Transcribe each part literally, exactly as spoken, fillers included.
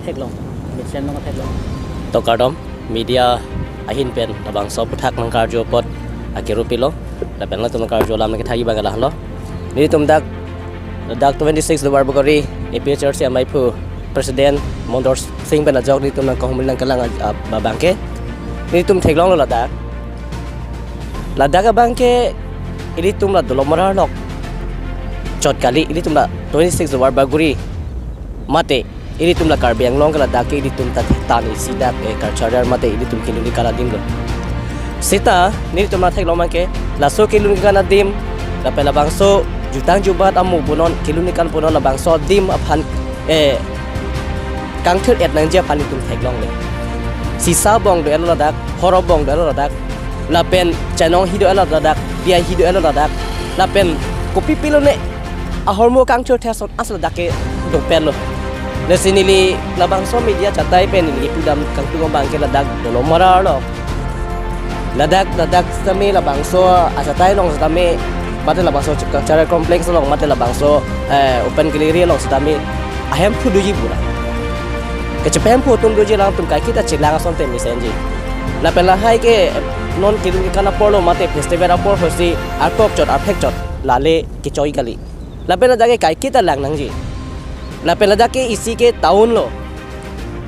Theklong, mesen nang theklong. To kardom, media ahin pen labangso aphuthak nangkarju apot akiru pilo, lapen latum nangkarju alam nangkethanji abang ke lahenlo. Nelitum dak, dak twenty-six Duarbagori A P H L C amaiphu President Mondor Sing pen ajok nelitum nangkahumri nangkelang a-, a-, abang ke. Nelitum theklonglo ladak. Ladak abang ke ilitum la Dolamara along chot kali, ilitum la twenty-six Duarbagori mate ilitum la Karbi Anglong ke ladak ke ilitum ta tan isi dak, eh, cultural mate ilitum kelun kekan adim lo. Seta nelitum la theklong abang ke laso kelun kekan adim, lapen labangso jutang jubat amo punon, kelun kekan punon labangso adim aphan, eh, kangthir-et nangji aphan nelitum theklongle. Sisa abong do-etlo ladak, hor abong do-etlo ladak, lapen chenong hi do-etlo ladak, biya hi do-etlo ladak, lapen kopi pilone ahormu kangthirthe ason as ladak ke dopetlo. Lasi neli labangso media achatai pen neli kipudam kangtung abang ke ladak Dolamara lo. Ladak, ladak setame labangso achatai along setame, mate labangso cultural complex along, mate labangso, eh, open gallery along setame ahemphu doji pura. Kechepahemphu atum doji, alangtum kaiketa chelang asonte mesenji. Lapen lahai ke non kelun kekan apor lo mate festival apor hosi arkok chot arphek chot lale kechoi kali. Lapen ladak ke kaiketa lang nangji. Lapen ladak ke isi ke town lo.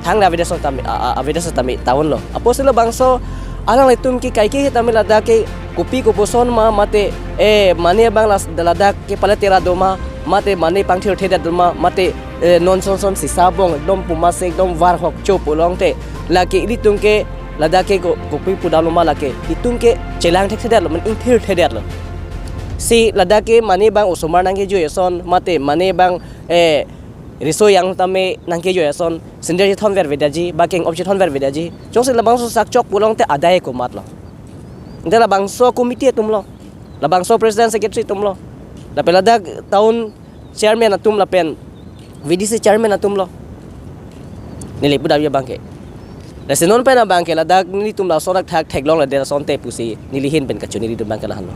Thangle avedet asonte, a, a, avedet asonte town lo. Apotsi labangso alanglitum ke kaike tame ladak ke kopi koposon ma mate, eh, mane abang las-, ladak ke paletera do ma mate mane pangthirthedet do ma mate, eh, non son son sisa abong ekdom puma se ekdom var hok cho pulongte, lake ilitum ke ladak ke ko-, kopi pudam lo ma, lake itum ke chelang thekthedetlo, man ingthirthedetlo. Si ladak ke mane abang osomar nangkejoi ason mate mane abang, eh, riso yang tame nangkejoi ason, sendal chethon vervedetji, ba keng-op chethon vervedetji. Jongsi labangso sak chok pulongte adai komatlo? Ante labangso committee atum lo, labangso president secretary atum lo, lapen ladak town chairman atum lapen V D C chairman atum lo. Neli pudamji abang ke. Lasi non pen abang ke ladak nelitum laso athak theklongledet asonte pusi neli ahin pen kachini ridun abang ke lahenlo.